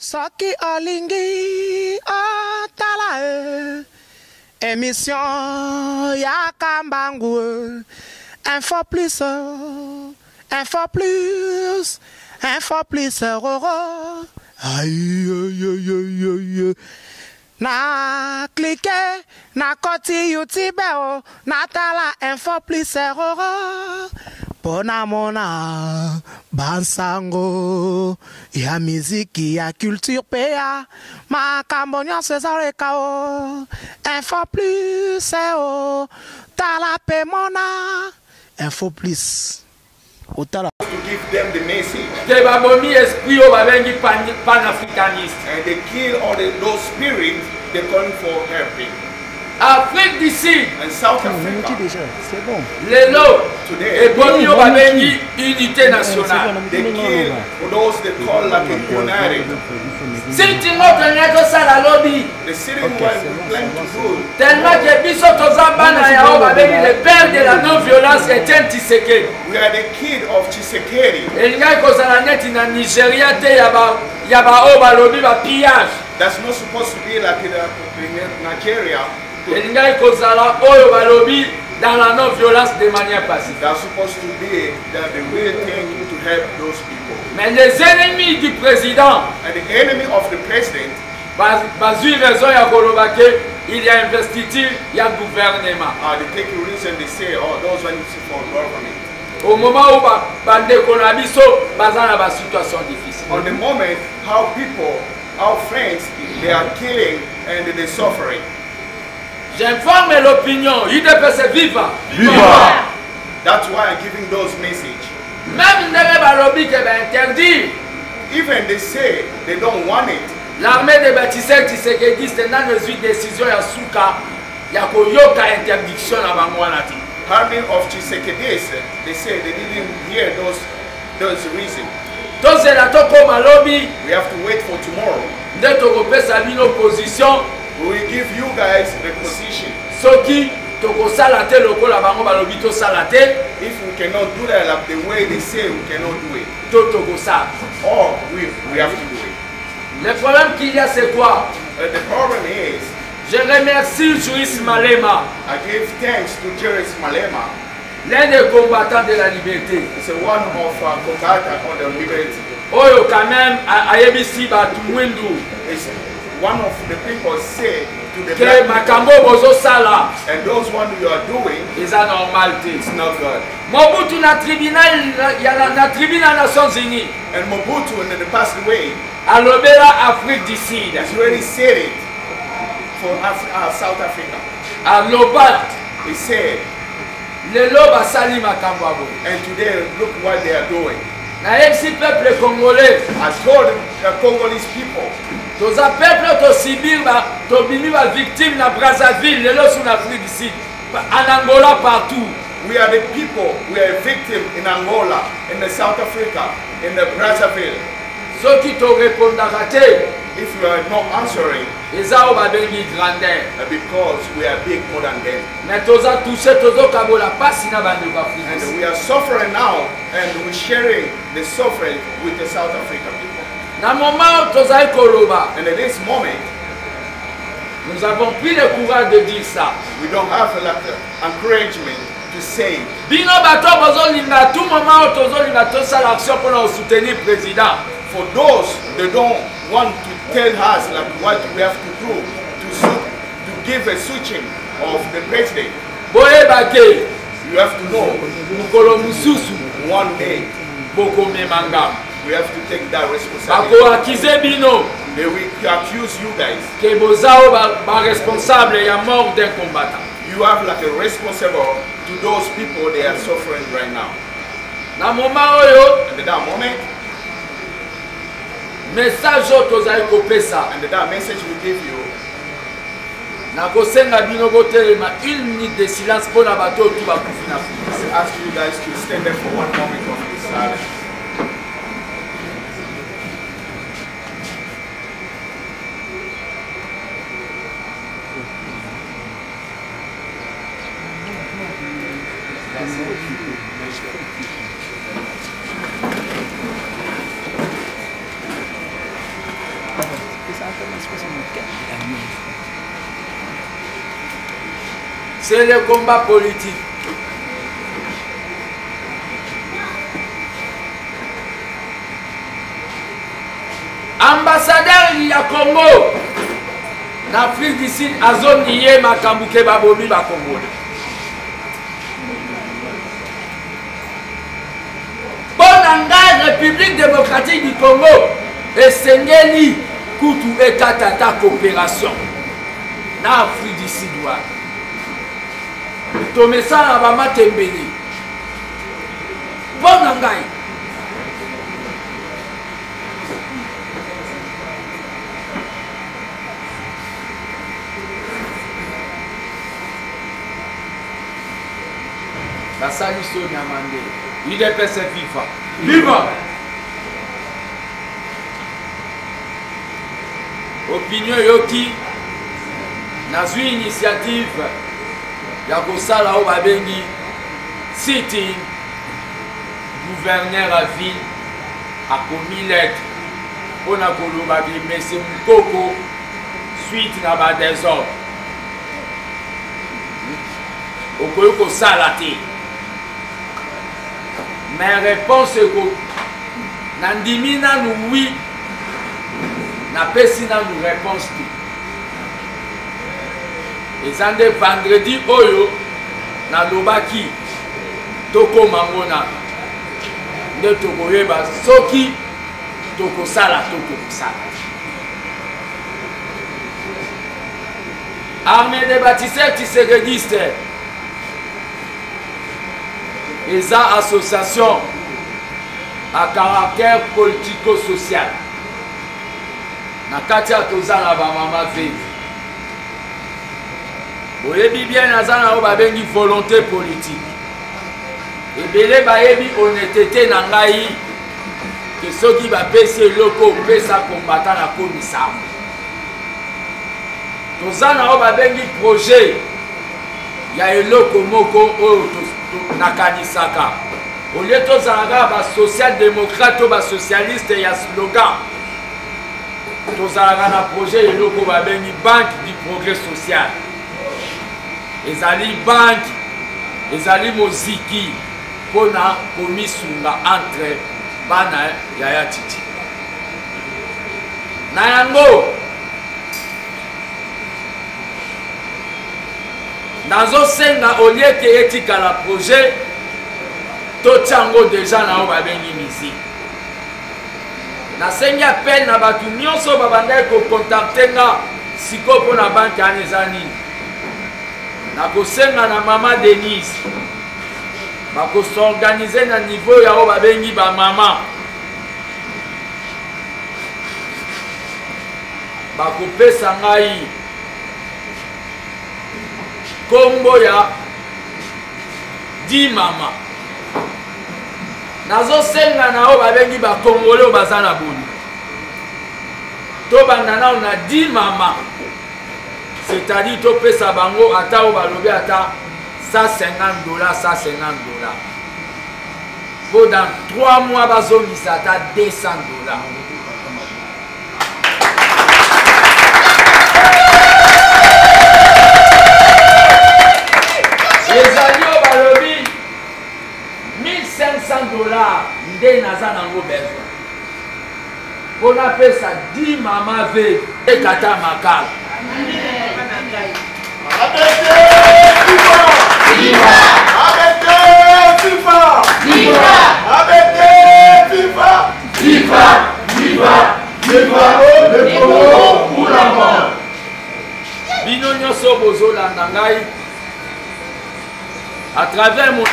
Soki olingi otala e emission ya kambangu e info plus info plus info plus roro aïe na clique na koti youtube o natala info plus roro mpo namona bansango ya miziki ya culture mpe ya makambo nyonso ezoleka o info plus o tala mpe mona info plus otala to give them the message. Te babomi esprit oyo babengi panafricaniste. And they kill all the, those spirits they calling for helping. Afrique du Sud and South Africa. C'est bon. Lelo Today, ebomi oyo babengi unité nationale. They kill those they call like a united. Sitting oyo tolingaki tosala lobi. The sitting one we plan to do. Tellement que biso toza bana ya oyo babengi le père de la non violence Etienne Tshisekedi. We are the kid of Tshisekedi. Elingaki kozala neti na Nigeria te ya ba ya ba oyo balobi ba pillage. That's not supposed to be like in, in Nigeria. Elingaki kozala oyo balobi dans la non violence de manière pacifique. That's supposed to be that the real thing to help those people. Mais les ennemis du président and the enemy of the president bazui raison ya koloba ke il y a investiture ya gouvernement. Ah, they take reason they say, oh, those one is for government. Au moment où ba bandeko na biso baza na ba situation difficile. On the moment, how people, our friends, they are killing and they suffering. J'informe l'opinion, UDPS viva. Viva. That's why I'm giving those message. Même ndenge balobi ke ba interdire. Even they say they don't want it. L'armée de baptiseurs tshisekediste nanu ezwi decision ya suka ya koyoka interdiction na bango wana te. Army of Tshisekedis, they say they didn't hear those, those reasons. Tozela tokoma lobi. We have to wait for tomorrow. Nde tokopesa bino position. We will give you guys the position. Soki tokosala te lokola bango balobi tosala te. If we cannot do that like the way they say we cannot do it. To tokosala. Or we, we have to do it. Le problème qu'il y a c'est quoi? The problem is, je remercie Juris Malema. I give thanks to Juris Malema. L'un des combattants de la liberté. It's one of our combattants on the liberty. Oyo quand même ayebisi bato mwindu. It's one of the people say to the que black makambo bozosala and those one you are doing eza normal te. It's not good. Mobutu na tribunal ya na tribunal Nations Unies. And Mobutu in the past way alobela Afrique du Sud. He's already said it for South Africa. Aloba. He said lelo basali makambo ya boye. And today look what they are doing. Nayebisi peuple congolais. I told the Congolese people. Toza peuple tosibir ba tobimi ba victime na Brazzaville lelo sur l'Afrique du Sud. En Angola partout. We are the people, we are a victim in Angola, in the South Africa, in the Brazzaville. Soki to répondaka te. If you are not answering, eza oyo babengi grandeur. Because we are big more than them. Mais toza touché, tozokabola pasi na bandeko Afrique. And we are suffering now and we sharing the suffering with the South African people. Na moment tozali koloba. And at this moment, nous avons pris le courage de dire ça. We don't have like encouragement to say. Bino bato bozolinga tout moment oyo tozolinga tosala action mpona kosoutenir président. For those they don't want to tell us like what we have to do to give a switching of the president. Boyeba ke You have to know. Mokolo mosusu one day bokomema ngambo. We have to take that responsibility. Bakoakize bino. They will accuse you guys. Ke boza oyo ba responsable ya mort d'un combattant. You have like a responsible to those people they are suffering right now. Na moment oyo, and at that moment, message oyo tozali kopesa. And that message we give you. Nakosenga bino botelema une minute de silence mpo na bato oyo tu bakufi na Afrique. I ask you guys to stand there for one moment of this silence. C'est le combat politique. Ambassadeur ya Congo na Afrique du Sud azoniye makambo ke babomi ba Congolais. Mpo na ngai République démocratique du Congo esengeli kutu ekata ata coopération na Afrique du Sud wana. Tomesana bamatembele. Mpo na ngai basali so nyama nde udps viva viva opinion eyoki nazwi initiative ya kosala oyo babengi sitting gouverneur ya ville akomi lettre mpo na koloba ke mese mukoko suite na ba desordre okoki kosala te mais réponse eko nandimi nanu oui napesi nanu réponse te eza nde vendredi oyo nalobaki tokoma ngo nanu nde tokoyeba soki tokosala to tokosala armée de bâtisseurs tshisekediste eza association à caractère politico-social na kati ya toza na bamama veve boyebi bien naza na oyo babengi volonté politique ebele bayebi honnêteté na ngai ke soki bapesi eloko opesa kombata na komisa toza na oyo babengi projet ya eloko moko oyo nakanisaka olie tozala kaka basocial démocrate to basocialiste ya slogan tozalaka na projet eloko babengi banque du progrès social ezali banque ezali moziki mpo na komisunga entre bana ya ya titi na yango nazosenga olie ke etikala projet totya yango deja na oyo babengi miziki nasengi appel na bato nyonso babandaki kokontakte nga sikoyo mpo na banke wana eza nini nakosenga na mama denise bakosorganize na niveau ya oyo babengi bamama bakopesa ngai nkombo ya di mama nazosenga na oyo babengi bakongole oyo baza na bolingo tobanda nano na di mama c'est-à-dire topesa bango ata oyo balobi ata 150 dollars 150 dollars mpo dans 3 mois bazongisa ata 200 dollars ezali oyo balobi 1500 dollars nde naza nango besoin mpo napesa 10 mama ve ekata makala bino nyonso bozolanda ngai à travers mon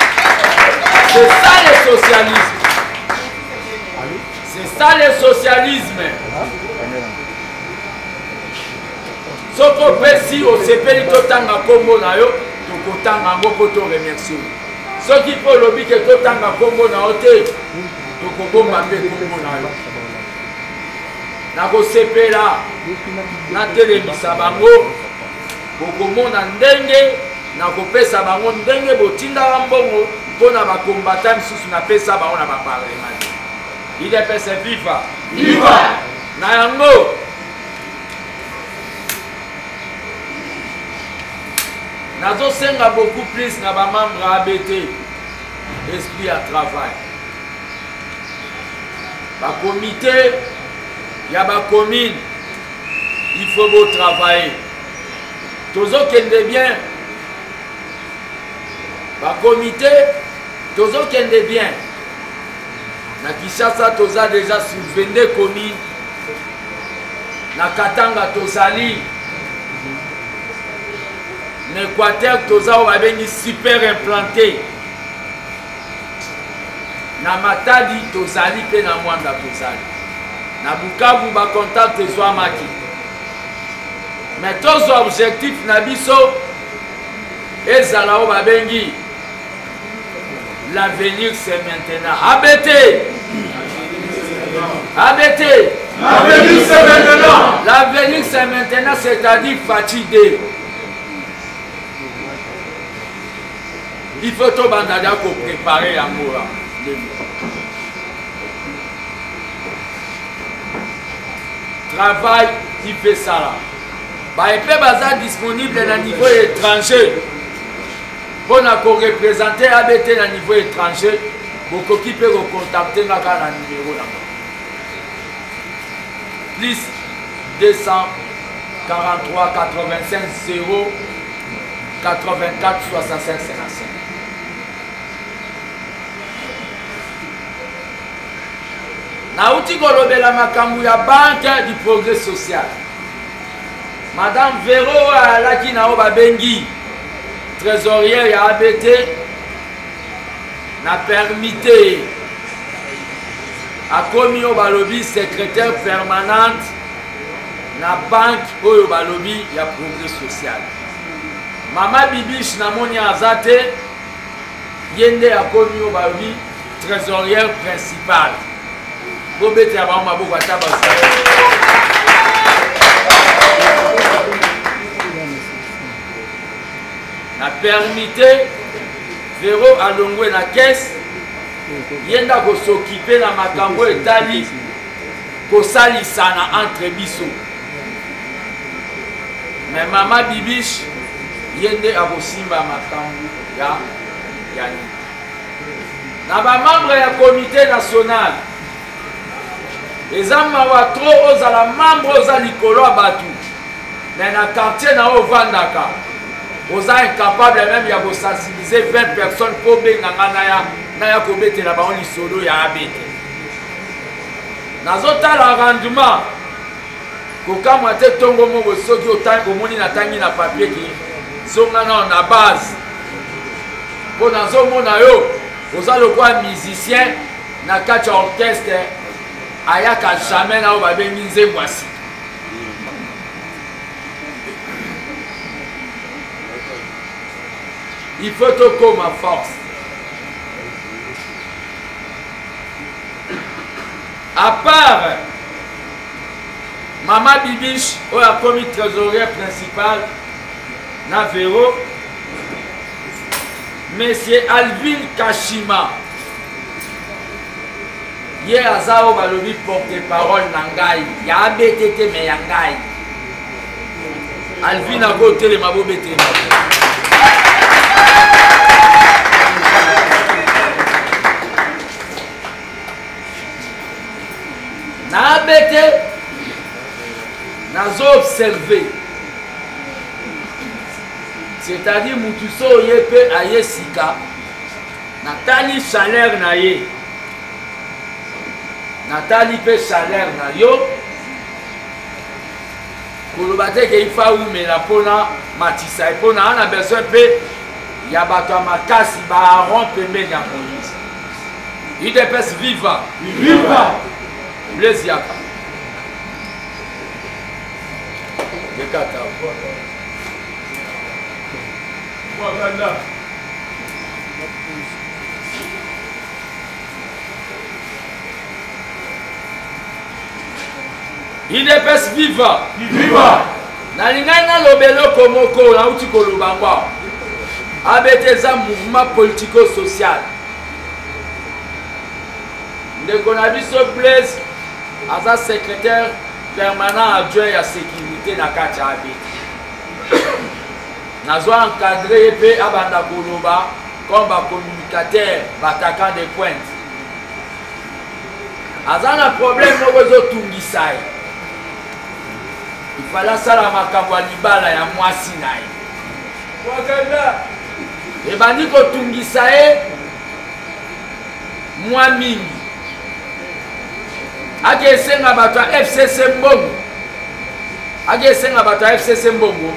c'est ça le socialisme c'est ça le socialisme soki opesi osepeli totanga nkombo na yo tokotanga yango mpo to remercie yo soki mpe olobi ke totanga nkombo na yo te tokobomba mpe nkombo na yo nakosepela natelemisa bango bokomona ndenge nakopesa bango ndenge botindaka mbongo mpo na bakombata misusu napesa bango na baparlement te idps viva viva na yango. Nazosenga beaucoup plus na bamembre ya ABT, esprit ya travail, bakomite ya bacommune, il faut botravailler. Tozokende bien, bakomite tozokende bien. Na Kinshasa toza déjà sur 22 communes, na Katanga tozali, na Équateur toza oyo babengi super implanté, na Matadi tozali mpe na Mwanda tozali, na Bukavu bacontact ezwamaki. Mais tozwa objectif na biso ezala oyo babengi l'avenir c'est maintenant. ABT, ABT, l'avenir c'est maintenant. L'avenir c'est maintenant, c'est-à-dire fatigué. Il faut tobanda dia kopréparer yango wana. Travail il fait ça là. Baye mpe baza disponible na niveau étranger mpo na korepresente ABT na niveau étranger, bokoki mpe kocontacte nga kaka na numero na nga plus 243 85 0 84 65 55. Nauti kolobela makambo ya Banque du Progrès Social. Madame Vero oyo ayalaki na oyo babengi trésorière ya ABT na permite akomi oyo balobi secrétaire permanente na banque oyo balobi ya progrès social. Mama Bibiche namoni aza te, ye nde akomi oyo balobi trésorière principale. Bobetela bango maboko ata baza. Na permite Vero alongwe na caisse, ye nde akosokipe na makambo etali kosalisana entre biso. Mais mama Bibiche ye nde akosimba makambo ya ya nini. Na bamembre ya comité national, eza mawa trop ozala membre oza likolo ya bato, mais na quartier na oyo ovandaka oza incapable même ya kosensibiliser 20 personnes mpo obenga nga naya kobetela bango lisolo ya ABT. Nazotala rendement, kokamwa te ntongo moko soki omoni natangi na papier ke zonga nao na base, mpo nazomona yo oza lokola musicien na kati ya orchestre ayaka jamais na oyo babengi nzembo ya sika. Il faut tokoma force. À part Mama Bibiche oyo akomi trésorier principal na Vero, Monsieur Alvin Kashima ye aza oyo balobi porte-parole na ngai ya ABT te, me ya ngai. Alvin akotelema, bobetelema. Na ABT nazo observe, c'est-à-dire mutu so oye mpe aye sika, natali chaleur na ye, natali mpe chaleur na yo. Koloba te ke ifa umela mpona matisa ye, mpona ana besoin mpe ya bato ya makasi baaron pembeni ya Moïse. UDPS viva! Viva! Blaise yaka lekata. Wakanda. UDPS viva! Viva! Nalingai naloba eloko moko, nauti koloba ngo awa. ABT eza mouvement politico-social. Ndeko na biso Blaise aza secrétaire permanent adjoint ya sécurité na kati ya ABT. Nazo encadre ye mpe abanda koloba comme ba communicateur b'attaquant de pointe. Aza na problème moko ezotungisa ye. Il fallait asala makambo ya libala ya mwasi na ye. Ebandi kotungisa ye mwa mingi. Ake esenga bato ya FCC mbongo. Ake esenga bato ya FCC mbongo.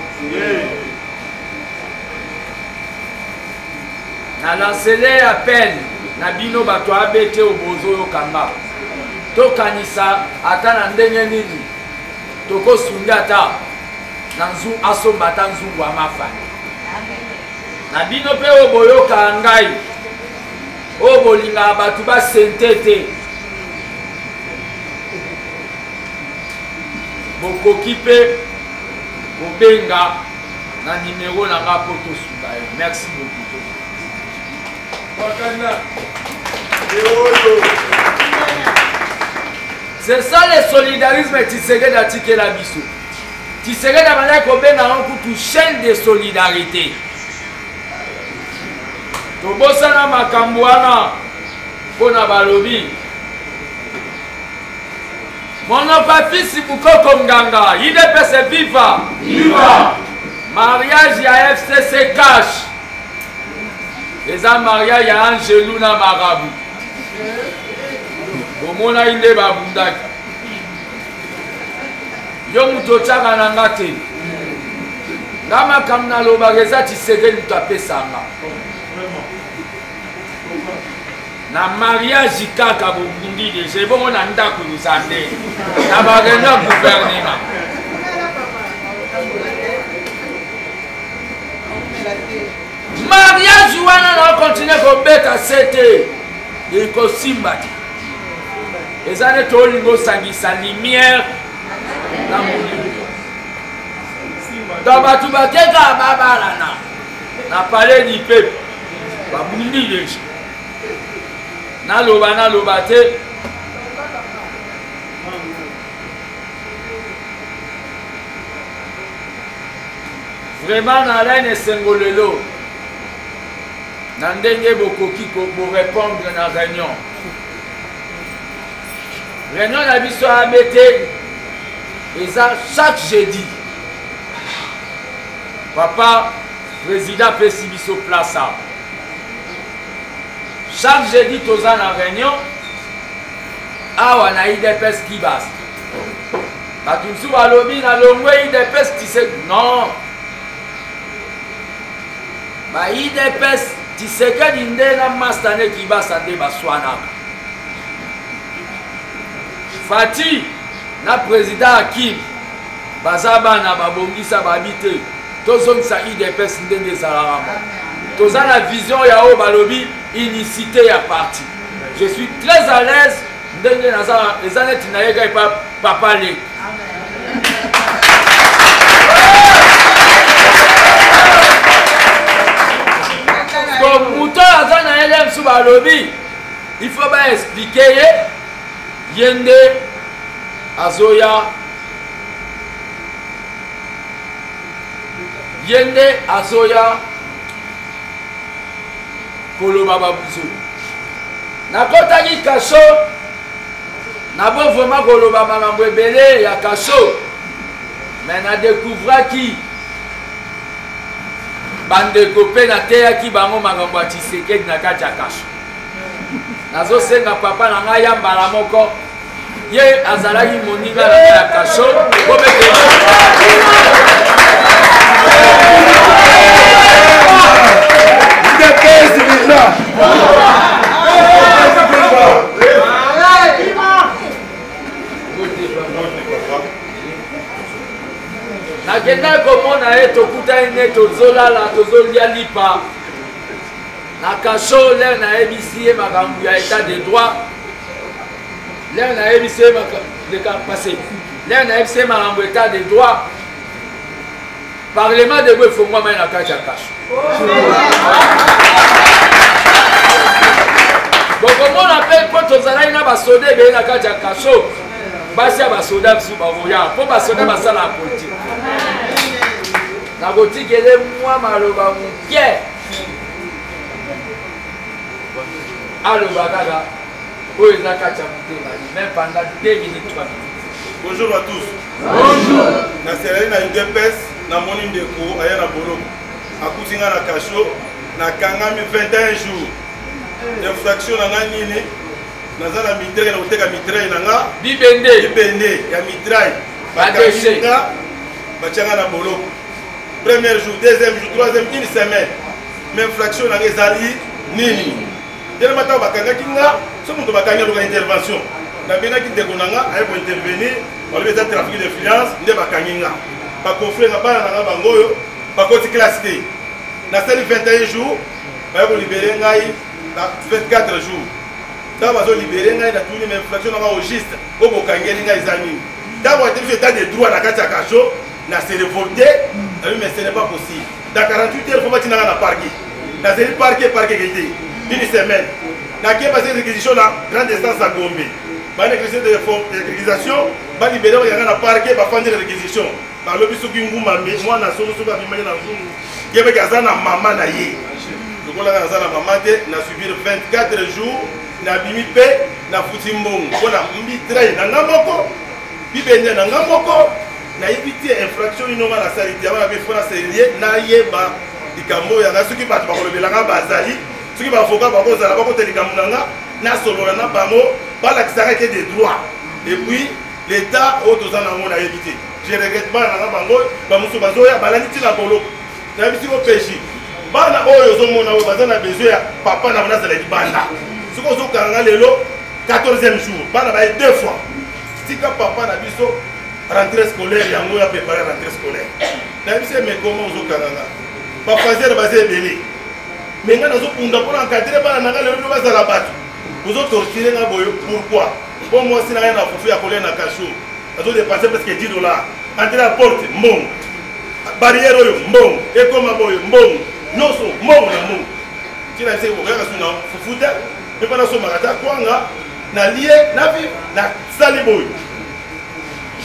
Na lancele appel na bino bato ya ABT oyo bozoyoka nga. Tokanisa ata na ndenge nini tokosunga ata na nzu asomba ata nzungu ya mafa. Na bino mpe oyo boyokaka ngai, oyo bolingaka bato basente te, bokoki mpe kobenga na nimero na nga mpo tosunga ye. Merci beaucoup. Wakanda. C'est ça le solidarisme Tshisekedi atikela biso. Tshisekedi abandaki kobenga yango kutu chaîne de solidarité. Tobosana makambo wana mpo na balobi monoko ya fisi bukoko nganga idps viva viva mariage ya fcc cash eza mariage ya angelu na marabu bomonaki nde babundaki yo moto otyaka na nga te nga makambo nalobaka eza tshisekedi moto apesa nga na mariage kaka bobundi deja ebongo na ndako eza nde na bareunion ya gouvernement mariage wana na okontinue kobeta sete ekosimba te eza neti olingi osangisa lumière na molili donc bato bakeka babalana na palais du peuple babundi deja naloba naloba te vraiment na alain esengo lelo na ndenge bokoki korépondre na réunion réunion na biso ya abt eza chaque jeudi papa président apesi biso place awa chaque jeudi toza na réunion awa na idps kibas bato mosusu balobi na longwe idps tise non ba idps tisekedi nde na masta nde kibasa nde baswanaka fati na président akim baza bana babongisa babi te tozongisa idps ndenge ezalaka mo toza na vision ya oyo balobi unicité ya parti je suis très à l'aise ndenge naza eza neti nayeka epa papa leki ko moto oyo aza na ele mosusu balobi il faut baexplike ye ye nde azoya ye nde azoya koloba babuzo nakotaki kasho nabo vraiment koloba makambo ebele ya kasho me na découvraki bandeko mpe nateyaki bango makambo ya tshisekedi na kati ya kasho nazosenga papa na ngai ya mbala moko ye azalaki moninga na ngai ya kasho bobete nakendaki komona ye tokutani nde tozolala tozolia lipa na kasho lere nayebisi ye makambo ya etat de droit lere nayebisi ye leka passe lere nayebisi ye makambo etat de droit parlement debout efongwama ye na kati ya kasho bokomona mpe mpo tozalaki na basoda ebele na kati ya kasho basi ya basoda bisu bakoya mpo basoda basalaka politike. Nakotikele mwa maloba moke aloba kaka oyo eza kati ya motema même pendant 2 minutes 3 minutes. Bonjour à tous. Bonjour. Naselali na UDPS, namoni ndeko aya na boloko. Akuti nga na cachot, nakangami 21 jours. Infraction na nga nini? Naza na mitraille, na koteka mitraille na nga. Bibende. Bibende ya mitraille. Bakangi nga, batia nga na boloko. Premier jour, deuxième jour, troisième, une semaine. Mais infraction na nga ezali nini? Telema ntango bakangaki nga, soki moto bakangi aluka intervention. Nabengaki ndeko na nga aye kointervenir, balobi eza trafic d'influence nde bakangi nga. Bakofre nga bana na nga bango oyo bakoti classe te. Nasali 21 jours, baye kolibere ngai na 24 jours. Ntango bazolibere ngai natuni ma infraction na nga au juste oyo bokangeli ngai eza nini? Ntango ate biso état de droit na kati ya cachot, na se révolté, nabi mais ce n'est pas possible. Dans 48 heures, faut batinda nga na parquet. Nazeli parquet, parquet ekei te. Une semaine. Nakei base réquisition na grande instance ya Gombe. Ba réquisition de réquisition, ba libéré yanga na parquet, bafandi na réquisition. Balobi soki nguma mwana solo soki abimaki na nzungu, yebaki aza na mama na ye. Lokola nga naza na mama te, na subir 24 jours, nabimi mpe nafuti mbongo mpo na mbitraye na nga moko, bibende na nga moko. Nayebi te infraction nini nga nasali te, yango nabi fona serie nayeba likambo oyo yanga. Soki bato bakolobela nga bazali, soki baavocat bakozala bakota likambo na nga, nasolola na bango, balakisaka ke des droits. Et puis l'état oyo toza nango nayebi te, je regrette bana na nga bango bamosusu bazoya balandi ntina boloko. Nayebi siko peji bana oyo ozomona oyo baza na besoin ya papa na bango nazala libanda. Soki ozokanga nga lelo 14e jour, bana baye 2 fois, tika papa na biso rentrée scolaire yango ya préparer rentrée scolaire. Nayebi se mais comment ozokanga nga bafaser baza ebele, mais nga nazobunda mpona encadre bana na nga lelo mpe bazala bato. Ozotortire nga boye pourquoi? Mpo mwasi na ngai na fufu ya kolia na kasho azodepense presque 10 dollars, entrée ya porte mbongo, barrière oyo mbongo, ekoma boye mbongo, nyonso mbongo na mbongo. Ntina bise koyaka su na fufu te, mpe mpo nasomaka ata kwanga nalie na vi nasali boye.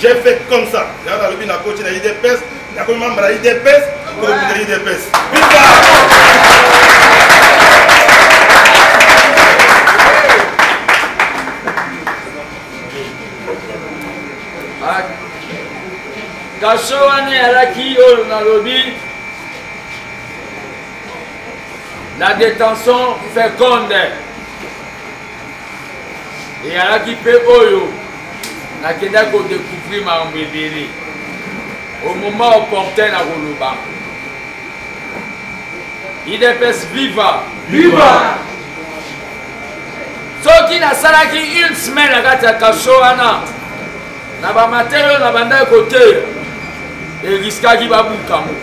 J'ai fait comme ça. Yango nalobi na koti na UDPS, nakomi membre ya UDPS, kolobita UDPS. Viva! Kasho wana eyalaki oyo nalobi la détention féconde eyalaki mpe oyo nakendaki kodécouvrir makambo ebele au moment opportun na koloba. UDPS viva! Viva! Soki nasalaki une semaine na kati ya kasho wana na bamatere oyo nabandaki koteya, eriskaki babuka ngo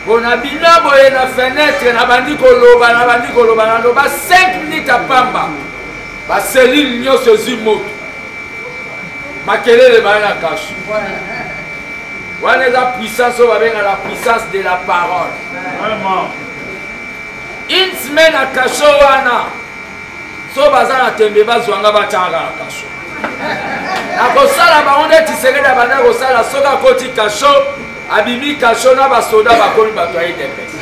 mpona bino boye na fenetre. Nabandi koloba, nabandi koloba, naloba 5 minutes ya pamba, baselile nyonso ezwi moto, makelele baya na kasho wana. Eza puissance oyo babenga la puissance de la parole. Vraiment. Une semaine na kasho wana, so baza na tembe bazwanga batiaka na kasho, nakosala bango nde Tshisekedi abanda kosala. Soki akoti kasho, abimi kasho na basoda bakomi bato ya UDPS.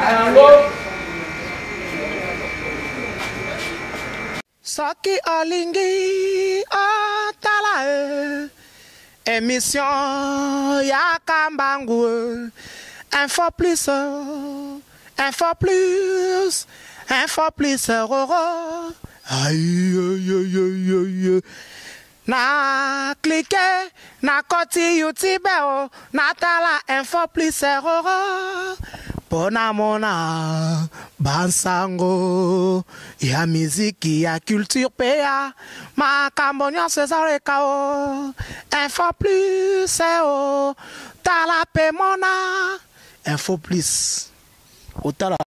Yango soki olingi otala e émission ya Kambangu, Info Plus, Info Plus, Info Plus roro. Aïe, aïe, aïe, aïe. Na clique na koti YouTube o natala Info Plus roro mpona mona bansango ya miziki, ya culture mpe ya makambo nyonso ezaleka o Info Plus o tala mpe mona Info Plus otala.